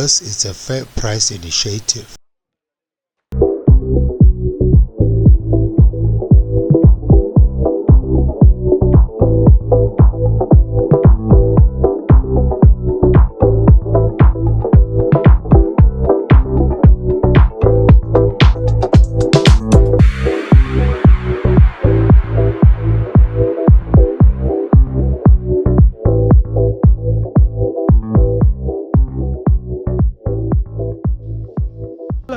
This is a fair price initiative.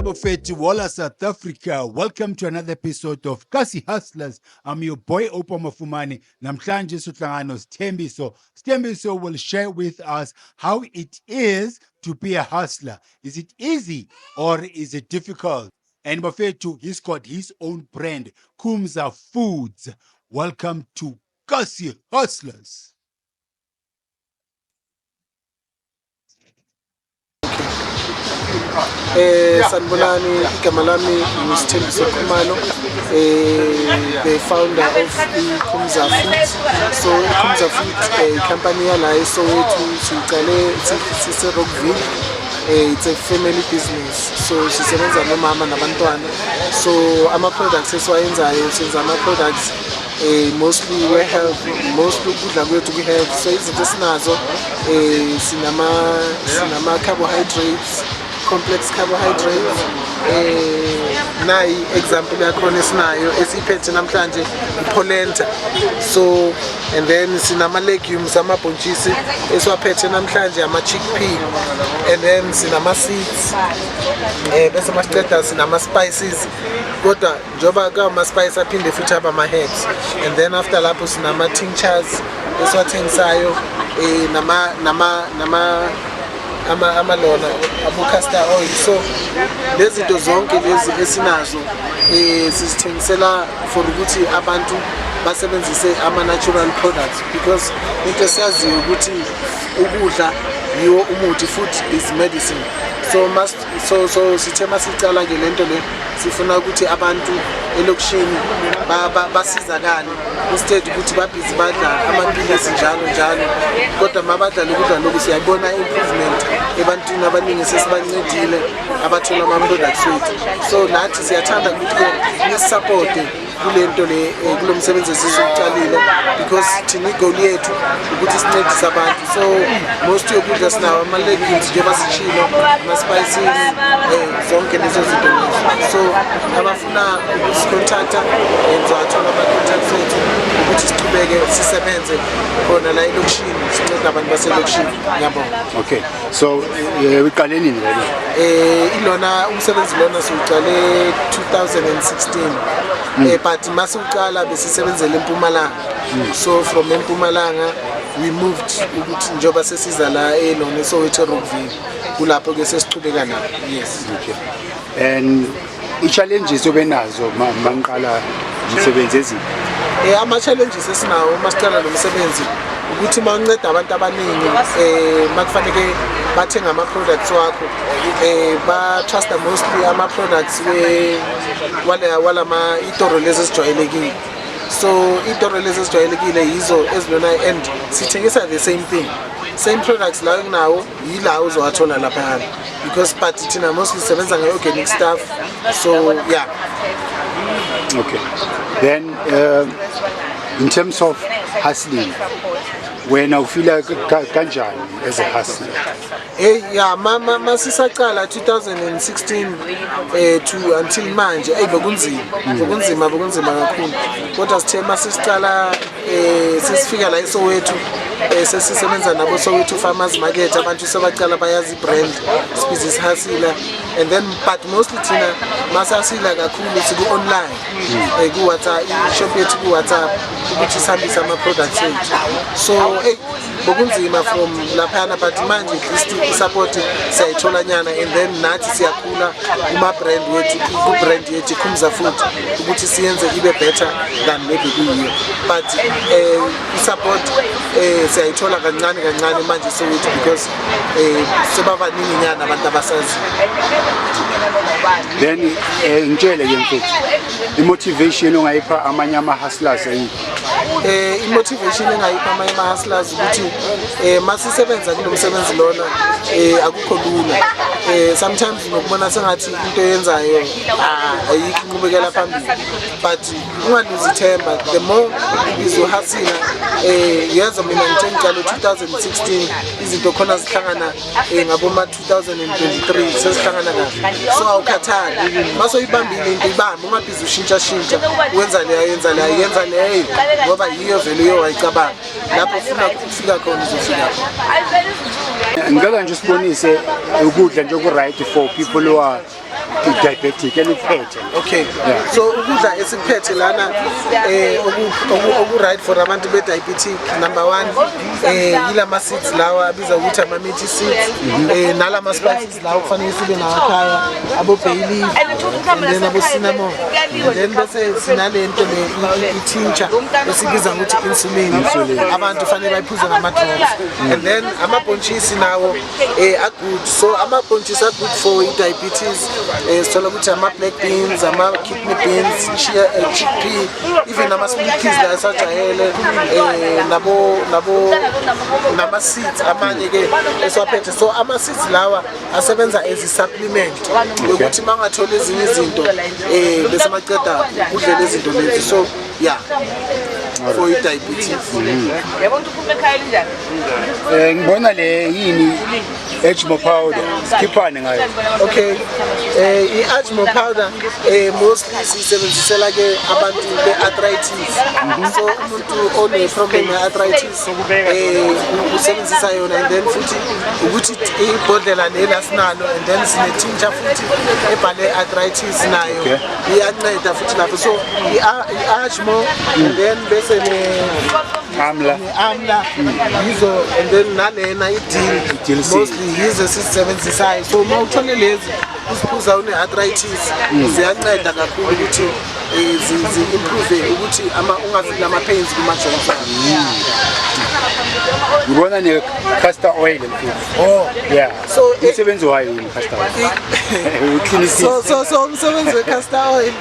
Bafethu, Walla South Africa. Welcome to another episode of Kasi Hustlers. I'm your boy Oupa Mafumane. Namhlanje sihlangana Sithembiso. Sithembiso will share with us how it is to be a hustler. Is it easy or is it difficult? And bafethu, he's got his own brand, Kumza Foods. Welcome to Kasi Hustlers. Sanibonani, igama lami nguSithembiso Khumalo, the founder of iKhumza Foods. So iKhumza Foods, company yala eSoweto, siqale sise Rockville. It's a family business, so sisebenza nomama nabantwana. So ama products esiwayenzayo, senza ama products mostly we health, mostly ukudla kwethu ku health. So izinto esinazo, sinama carbohydrates, complex carbohydrates. Nayi example yakhona esinayo esiyiphethe namhlanje, ipolenta. So and then sinama legumes, amabhontshisi esiwaphethe namhlanje, ama chickpea, and then sinama seeds, bese masiceda sinama spices, kodwa njoba kama spice aphinde futhi aba ama herbs. And then after lapho sinama tinctures esiwathengisayo, nama ama amalona abo castor oil. So lezi zinto zonke lezi esinazo, sizithengisela for ukuthi abantu basebenzise ama natural products, because into esiyaziyo ukuthi ukudla yiwo umuthi, food is medicine. So must so sithe masicala ke lento le, sifuna ukuthi abantu elokishini basizakale instead ukuthi babhizi badla amaphilisi njalo njalo, kodwa mabadla lokudla lokhu siyayibona improvement ebantwini abaningi sesibancedile abathola ama-products wethu. So nathi siyathanda ukuthi-ke nisupporte kule nto le, kulo msebenzi esisiwuqalile, because thina igoal yethu ukuthi sincedise abantu. So most yokudla sinawo ama-legumes, njengoba sitshilo, ama-spices, zonke lezo zinto lezo. So abafuna ukusicontacta, nizowathola ama-contacts ethu ukuthi sichubeke sisebenze khona la elokishini, sincede abantu baselokishini. Ngiyabonga. Okay, so uqale nini lelo? Ilona umsebenzi lona siwuqale 2016, but masiwuqala besisebenzela eMpumalanga. So from eMpumalanga we moved ukuthi njengoba sesiza la elona eSoweto, Rockville, kulapho ke sesichubeka nabo, yes. Okay, and i-challenges obenazo mangiqala umsebenzi eziphi? Ama challenges esinawo uma siqala lo msebenzi ukuthi uma unceda abantu abaningi, makufanele bathenga ama products wakho, ba trusta mostly ama products we wala walama itoro lezi ezijwayelekile. So itoro lezi ezijwayelekile yizo ezilona, and sithengisa the same thing, same products la kunawo yila uzowathola laphayana, because but thina mostly sisebenza nge-organic stuff, so yeah. Okay, then in terms of hustling, wena ufila kanjani as a hustler? Hey, yeah, ma masisaqala 2016 to until manje, hey, bekunzima, bekunzima, bekunzima kakhulu. Kodwa sithe masisicala, sesifika la eSoweto, sesisebenza nabo Soweto Farmers Market, abantu sebaqala bayazi brand sibhizi sihustla. And then but mostly thina masasila kakhulu siku online, ku WhatsApp, i-shop yethu ku WhatsApp, ukuthi sihambise ama products ethu. So hey, bokunzima from laphayana, but manje at least i-support siyayithola nyana, and then nathi siyakhula kuma brand wethu, ku brand yethu Khumza Food, ukuthi siyenze ibe better than maybe kuyiyo. But i-support siyayithola kancane kancane manje Soweto, because sebabaningi nyana abantu abasazi. Then ngitshele ke mfethu, i-motivation ongayipha amanye ama-hustlers ayiphi? I-motivation engayipha amanye ama-hustlers ukuthi masisebenza kulo msebenzi lona, akukho lula. Sometimes nokubona sengathi into oyenzayo, ah, ayikho inqubekela phambili, but ungaluzi ithemba. The more uzohasila, yenza mina ngithe ngicala 2016, izinto khona zihlangana ngaboma 2023 sezihlangana kahle. So awukhathali, masoyibambile into, ibambe, ungabhizi ushintsha shintsha, wenza leyo, yenza leyo, yenza leyo, ngoba yiyo vele uyo wayicabanga. Lapho ufuna ukufika khona, uzofika khona. Ngicela nje usibonise ukudla nje oku-right for people who are diabetic enikuphethe. Okay, so ukudla esikuphethe lana oku right for abantu be-diabetic, number one, yilama seeds lawa abiza ukuthi ama-methi seeds, nalama spices lawa kufanele sibe nawo ekhaya, abo bay leaf and then abo cinnamon, and then bese sinalento le i-tincture esibiza ngokuthi insulin. Abantu fanele bayiphuze ngama-drops. And then amabhontshisi nawo a-good. So amabhontshisi a-good for i-diabetes. Sithola ukuthi ama-black beans, ama-kidney beans, chickpea, even ama-split peas la esajayele, nabo nama-seeds amanye-ke esiwaphethe. So ama-seeds lawa asebenza as i-supplement yokuthi uma ungathola ezinye izinto, bese maceda udle lezi zinto lezi. So yeah, for i-diabetes. Yabona ukuthi uphuma ekhaya linjani. Ngibona le yini, Ejmo powder, sikhiphane ngayo. Okay, i-Ajmo powder, mostly siyisebenzisela ke abantu be-arthritis. So umuntu one-problem ye-arthritis, usebenzisa yona. And then futhi ukuthi ibhodlela leli asinalo, and then sine-tincture futhi ebhale arthritis nayo. Iyanceda futhi lapho. So i-Ajmo and then bese ne Amla. Amla yizo, and then nalena i-dill. I-dill seed. Mostly yizo esizisebenzisayo. So uma uthole lezi uziphuza une-arthritis, ziyanceda kakhulu ukuthi zi-improve ukuthi ungafiki ama-pains kuma-joints akho. Ngibona ne-castor oil mfethu. Oh. Yeah. So, Umsebenzi wayo yini castor oil? Uqinisile. So umsebenzi we-castor oil,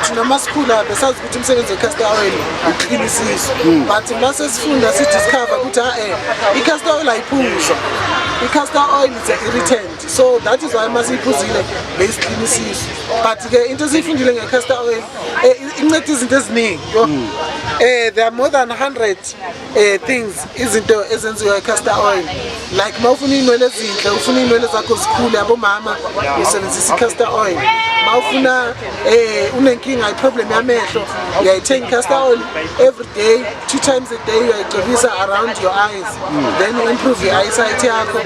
thina masikhula besazi ukuthi umsebenzi we-castor oil uqinisiso, but mase sifunda sidiscover ukuthi i-castor oil ayiphuzwa. I-castor oil is a irritant, so that is why masiyiphuzile beyisiqinisiso. But ke into esiyifundile nge-castor oil, inceda izinto eziningi. Yo. There are more than 100 things, izinto ezenziwa i-castor oil. Like uma ufuna iy'nwele ezinhle, ufuna iy'nwele zakho zikhule, abomama, usebenzisa i-castor oil. Ma ufuna unenkinga, i-problem yamehlo, uyayithenga i-castor oil every day, two times a day, uyayigcobisa around your eyes, then you improve i-eyesight yakho.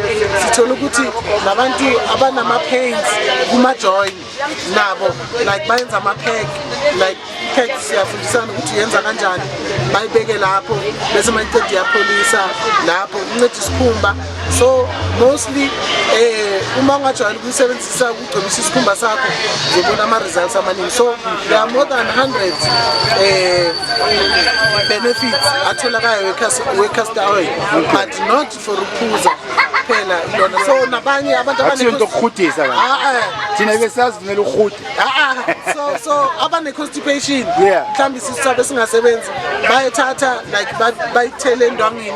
Sithola ukuthi nabantu abanama-pains kuma-joint nabo, like bayenza ama-pack, like pack siyafundisana ukuthi uyenza kanjani, bayibeke lapho, bese mayiceda iyapholisa lapho, inceda isikhumba. So mostly, uma ungajwayele ukuyisebenzisa ukugcobisa isikhumba sakho, uzobona ama-results amaningi. So there are more than 100 benefits atholakayo we-castor oil, but not for ukuphuza kuphela lona. So nabanye abantu Akusiyo into yokuhudisa kanti. Ah, eh. Thina besazi kumele uhude. Ah, ah. So abane-constipation, mhlawumbe isisu sabo esingasebenzi, bayethatha like bayithele endwangini,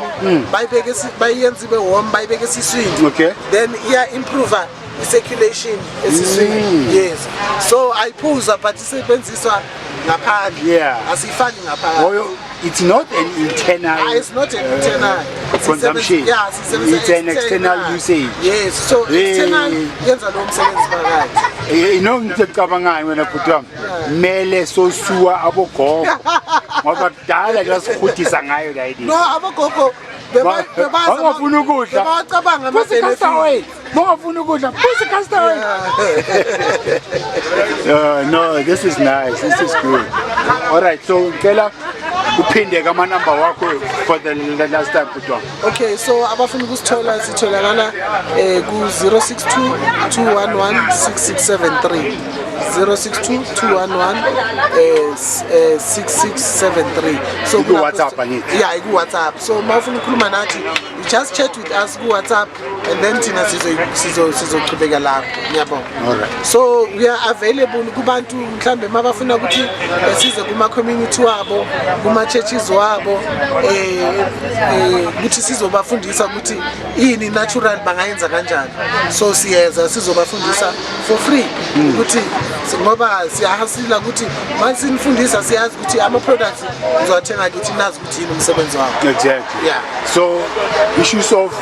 bayibeke bayenze ibe warm, bayibeke esiswini. Then iya-improve i-circulation esiswini, yes. So ayiphuza, but isebenziswa ngaphandle. Asiyifaki ngaphandle. Oyo, it's not an internal Ah, it's not an internal consumption. Yeah, sisebenzisa It's an external usage. Yes, so external yenza lowo msebenzi phakathi. Ino ngikucabangayo wena bhuti wami. Mele sosuwa abogogo. Ngoba kudala nje basihudisa ngayo la idea. No, abogogo Bangafuni ukudla. bebacabanga Phuza castor ama-benefits. oil. Bangafuni ukudla. Phuza castor oil. No, this is nice. This is good. All right, so ngicela uphinde kama number wakho for the last time, bhuti wami. Okay, so abafuna ukusithola, sitholakala ku 062 211 6673, 062 211 6673. So Iku WhatsApp, angithi? Yeah, iku WhatsApp. So uma ufuna ukukhuluma nathi, you Just chat with us ku-WhatsApp and then thina sizochubeka lapho, ngiyabonga. Alright. So we are available kubantu mhlambe mabafuna ukuthi size kuma-community wabo, kuma-churches wabo, ukuthi sizobafundisa ukuthi ini natural bangayenza kanjani. So siyeza sizobafundisa for free ukuthi ngoba siyahasila ukuthi masinifundisa, siyazi ukuthi ama-products nizowathenga kithi, nazi ukuthi yini umsebenzi wawo. Exactly. Yeah. So issues of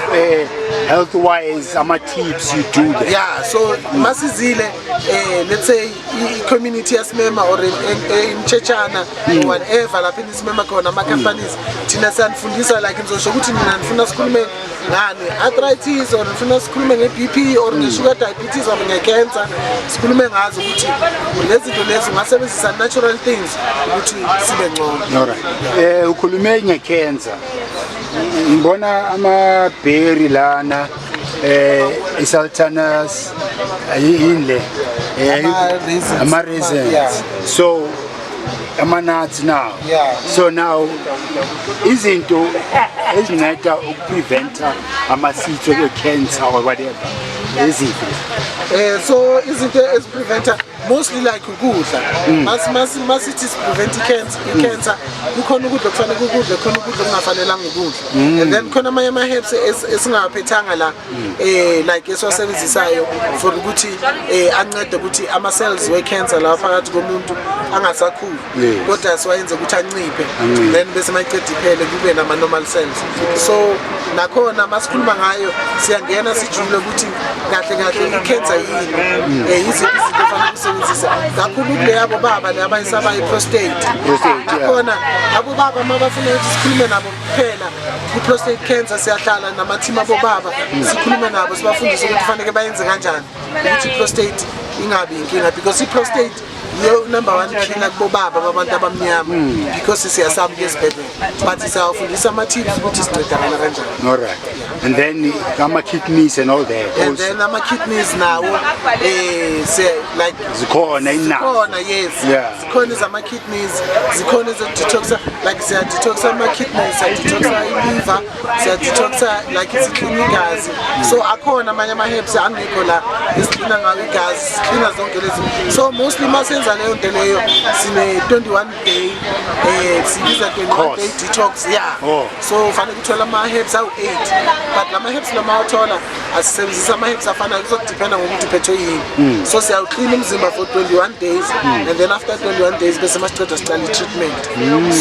health wise, ama tips, you do that? Yeah, so masizile, let's say i-community yasimema or imchechana or whatever lapho enisimema khona, ama-companies, thina siyanifundisa. Like ngizosho ukuthi nina nifuna sikhulume ngani, arthritis or nifuna sikhulume nge-BP or nge-sugar diabetes or nge-cancer, sikhulume ngazo ukuthi lezi zinto lezi ungasebenzisa natural things ukuthi sibe ngcono. Alright. Ukhulume nge-cancer. Ngibona ama berry lana, isultanas, yini le? Ama-raisins. Ama raisins. Yeah. So ama nuts now. Yeah. So now izinto ezinceda ukupreventa ama-seeds cancer or whatever. Eziphi? So izinto ezipreventa mostly like ukudla. Masithi siprevent i-cancer, kukhona ukudla okufanele ukudla, khona ukudla okungafanelanga ukudla, and then khona amanye ama-herbs esingawaphethanga la, like esiwasebenzisayo for ukuthi ancede ukuthi ama-cells we-cancer lawa phakathi komuntu angasakhuli, kodwa siwayenze ukuthi anciphe, Anciphe. then bese mayiceda iphele kube nama-normal cells. So nakhona masikhuluma ngayo siyangena sijule ukuthi kahle kahle i-cancer yini, yiziphi izinto ofanele usebenzise kakhulu kule yabo baba le abayisaba i-prostate. Prostate, yeah. Nakhona abobaba uma bafuna ukuthi sikhulume nabo kuphela ku-prostate cancer, siyahlala nama-team abobaba, sikhulume nabo, sibafundise ukuthi kufanele bayenze kanjani ukuthi i-prostate ingabi inkinga, because i-prostate iyo number one killer kubobaba babantu abamnyama, because siyasaba ukuya esibhedlela, but siyawafundisa ama-tips ukuthi sincedakala kanjani. Alright. And then ama kidneys and all that. And Also. then ama-kidneys nawo, like Zikhona inazo. Zikhona, yes. Zikhona ezama-kidneys, zikhona eze-detoxa, like siya-detoxa ama-kidneys, siya-detoxa i-liver, siya-detoxa, like siklina igazi. So akhona amanye ama-herbs angekho la esiklina ngawo igazi, siklina zonke lezi. So mostly uma senza leyo nto leyo sine 21 day, sibiza 21 Course. day detox, yeah. Oh. So fanele uthole ama-herbs awu-8, but lama herbs lama awathola, asisebenzisa ama-herbs afanayo, kuzodependa ngokuthi uphethwe yini. So siyawuklina umzimba for 21 days and then after 21 days bese masiceda sicala i-treatment.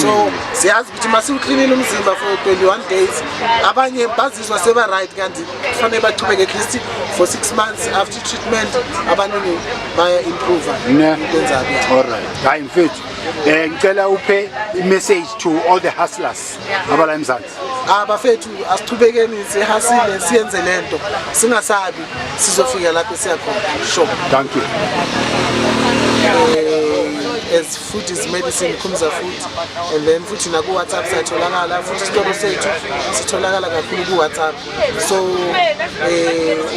So siyazi ukuthi masiwuklinile umzimba for 21 days, abanye bazizwa seba-right, kanti kufanele bachubeke at least for 6 months after treatment. Abaningi baya-improve Ne. into enzabo, yeah. Alright. Hayi mfethu. Ngicela uphe i-message to all the hustlers abala eMzansi. Ah, bafethu, asichubekeni sihasile, siyenze lento, singasabi, sizofika lapho esiyakhona, sure. Thank you. As food is medicine, Khumza Food, and then futhi naku-WhatsApp siyatholakala futhi. Isitolo sethu sitholakala kakhulu ku-WhatsApp, so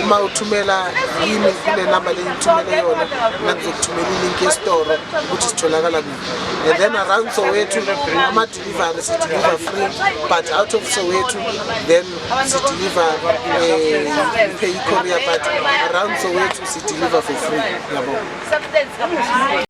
uma uthumela kimi kule namba le ngithumele yona, mina ngizokuthumela ilink yesitoro ukuthi sitholakala kuphi. And then around Soweto, ama-delivery si-deliver free, but out of Soweto then si-deliver, pay courier, but around Soweto si-deliver for free, yabo.